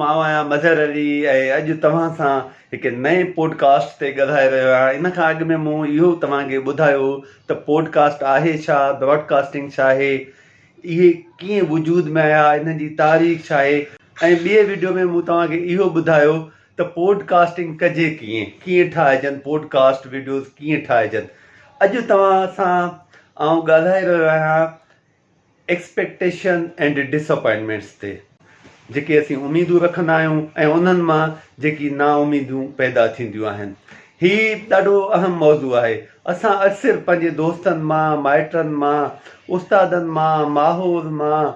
مان آهيان مظهر علي ۽ اڄ توهان سان هڪ نئين پوڊ ڪاسٽ تي ڳالهائي رهيو آهيان. ان کان اڳ ۾ مون اهو توهان کي ٻڌايو ته پوڊ ڪاسٽ آهي ڇا، براڊ ڪاسٽنگ ڇا آهي، اهي ڪيئن وجود ۾ آيا، انهن جي تاريخ ڇا آهي ۽ ٻئي وڊيو ۾ مون توهان کي اهو ٻڌايو ته پوڊ ڪاسٽنگ ڪجي ڪيئن، ڪيئن ٺاهجن پوڊ ڪاسٽ وڊيوز ڪيئن ٺاهجن. اڄ توهان سان آئون ڳالهائي رهيو آهيان ايڪسپيڪٽيشن اينڊ ڊس اپائنٽمينٽس تي جيڪي اسين اميدون رکندا آهيون ۽ انهن مان جيڪي نااميديون پيدا ٿينديون آهن. هي ڏاڍو اهم موضوع آهي. اسان اڪثر پنهنجي دوستن مان، مائٽن مان، استادن مان، ماحول مان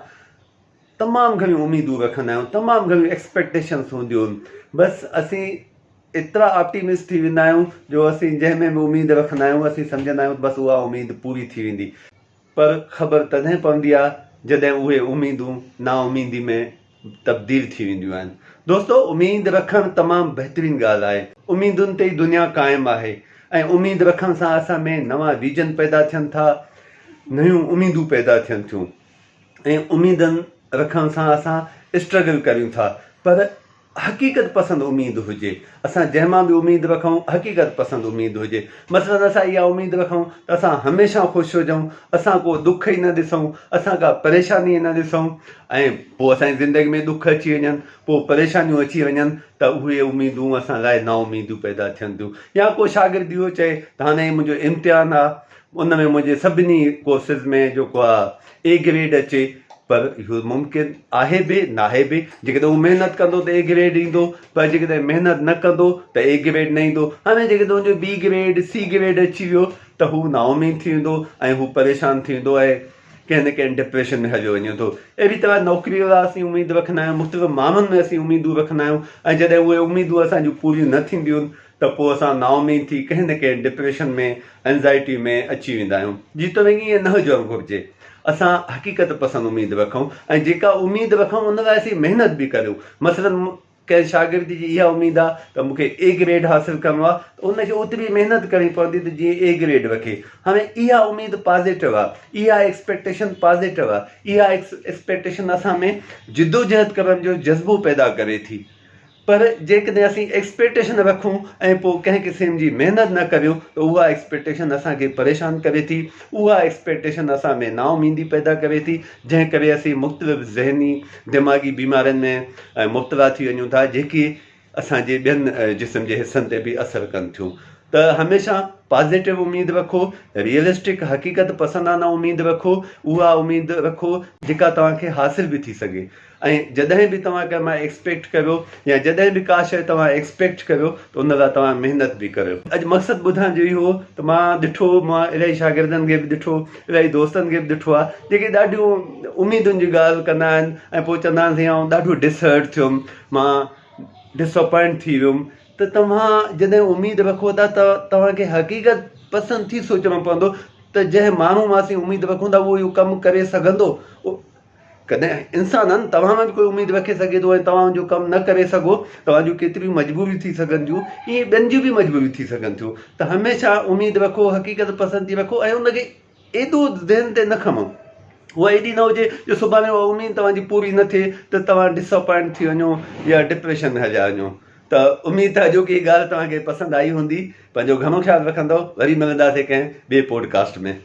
تمام گهڻيون اميدون رکندا آهيون، تمام گهڻيون ايڪسپيڪٽيشنس هونديون آهن. بس اسين ايترا آپٽيمسٽ ٿي ويندا آهيون جو اسين جنهن ۾ به اميد رکندا آهيون اسين سمجهندا آهيون ته بس اها اميد پوري ٿي ويندي. پر خبر تڏهن پوندي آ جڏهن اهي اميدون نااميدي ۾ تبديل ٿي وينديون آهن. دوستو اميد رکڻ تمام بهترين ڳالهه آهي. اميدن تي ئي دنيا قائم آهي ۽ اميد رکڻ سان اسان ۾ نوان ويزن پيدا ٿين ٿا، نيون اميدون پيدا ٿين ٿيون ۽ اميدن رکڻ سان اسان اسٽرگل ڪريون ٿا پر حقيقت پسند اميد هجي. اسان جنهن مان به اميد رکون حقيقت پسند اميد هجي. مثلاً اسان اها اميد رکون ته اسان هميشه خوش هجون، اسان ڪو ڏک ئي نه ڏسون، اسان ڪا پريشاني ئي نه ڏسون ۽ پوء اسان جي زندگي ۾ ڏک اچي وڃن، پوء پريشانيون اچي وڃن ته اهي اميدون اسان لاء نااميديون پيدا ٿين ٿيون. يا ڪو شاگرد اهو چئي ته هاڻي منهنجو امتحان آ، ان ۾ منهنجي سڀني ڪورسز ۾ جيڪو آ اي گريڊ اچي پر اهو ممڪن آهي به ناهي به جيڪڏهن هو محنت ڪندو ته اي گريڊ ايندو پر جيڪڏهن محنت نه ڪندو ته اي گريڊ نه ايندو هاڻي جيڪڏهن ان جو بي گريڊ سي گريڊ اچي ويو ته هو نااميد ٿي ويندو ۽ هو پريشان ٿي ويندو ۽ ڪنهن نه ڪنهن ڊپريشن ۾ هليو وڃي ٿو اهڙي طرح نوڪري لاء اسين اميد رکندا آهيون مختلف ماڻهن ۾ اسين اميدون رکندا آهيون ۽ جڏهن اهي اميدون اسان جون پوريون نه ٿينديون ته پوء اسان نااميد ٿي ڪنهن نه ڪنهن ڊپريشن ۾ اينزائٽي ۾ اچي ويندا آهيون. جيتوڻيڪ ائين نه هجڻ گهرجي. اسان حقيقت پسند اميد رکون ۽ جيڪا اميد رکون ان لاء اسين محنت به ڪريون. مثلاً ڪنهن شاگرد جي اها اميد آهي ته مون کي اي گريڊ حاصل ڪرڻو آهي ته ان کي اوتري محنت ڪرڻي پوندي ته جيئن اي گريڊ رکي. هاڻي اها اميد پازيٽو آهي، اها ايڪسپيڪٽيشن پازيٽو آهي، اها ايڪسپيڪٽيشن اسان ۾ جدوجهد ڪرڻ جو جذبو پيدا ڪري ٿي. پر جيڪڏهن اسين ايڪسپيڪٽيشن رکون ۽ پوء ڪنهن قسم جي محنت نه ڪريون ته اها ايڪسپيڪٽيشن اسان کي پريشان ڪري ٿي، اها ايڪسپيڪٽيشن اسان ۾ نااميدي پيدا ڪري ٿي، جنهن ڪري اسين مختلف ذهني، دماغي بيمارين ۾ مبتلا ٿي وڃون ٿا، جيڪي اسان جي ٻين جسم جي حصن تي به اثر ڪن ٿيون. ته هميشه پازيٽو اميد رکو، ريئلسٽڪ، حقيقت پسندانه اميد رکو، اها اميد رکو جيڪا توهان کي حاصل به ٿي سگهي. ۽ جڏهن به توهان ڪنهن مان ايڪسپيڪٽ ڪريو يا جڏهن به ڪا شيء توهان ايڪسپيڪٽ ڪريو ته ان لاء توهان محنت به ڪريو. اڄ مقصد ٻڌائڻ جو اهو هو ته مان ڏٺو مان الاهي شاگردن کي به ڏٺو الاهي دوستن کي به ڏٺو آهي جيڪي ڏاڍيون اميدن جي ڳالهه ڪندا آهن ۽ پوء چوندا آهن سائين آئون ڏاڍو ڊس هرٽ ٿيم مان ڊس اپائنٽ ٿي ويم ته توهان جڏهن اميد رکو ٿا ته توهان کي حقيقت پسند ٿي سوچڻو پوندو ته جنهن ماڻهو مان اسين اميد رکون ٿا اهو اهو ڪم ڪري سگهندو ڪڏهن انسانن توهان مان به ڪوئي اميد رکي سگهي ٿو ۽ توهان ان جو ڪم نه ڪري سگهو، توهان جون ڪيتريون مجبوريون ٿي سگهن ٿيون، ائين ٻين جون به مجبوريون ٿي سگهن ٿيون ته هميشه اميد رکو، حقيقت پسندي رکو ۽ ان کي ايڏو ذهن تي نه کڻو، اها ايڏي نه هجي جو سڀاڻي اها اميد توهان جي پوري نه ٿئي ته توهان ڊس اپائنٽ ٿي وڃو يا ڊپريشن ۾ هليا وڃو ته اميد ته اڄوڪي هي ڳالهه توهان کي پسند آئي هوندي، پنهنجو گهڻو خيال رکندؤ، وري ملنداسين ڪنهن ٻئي پوڊ ڪاسٽ ۾.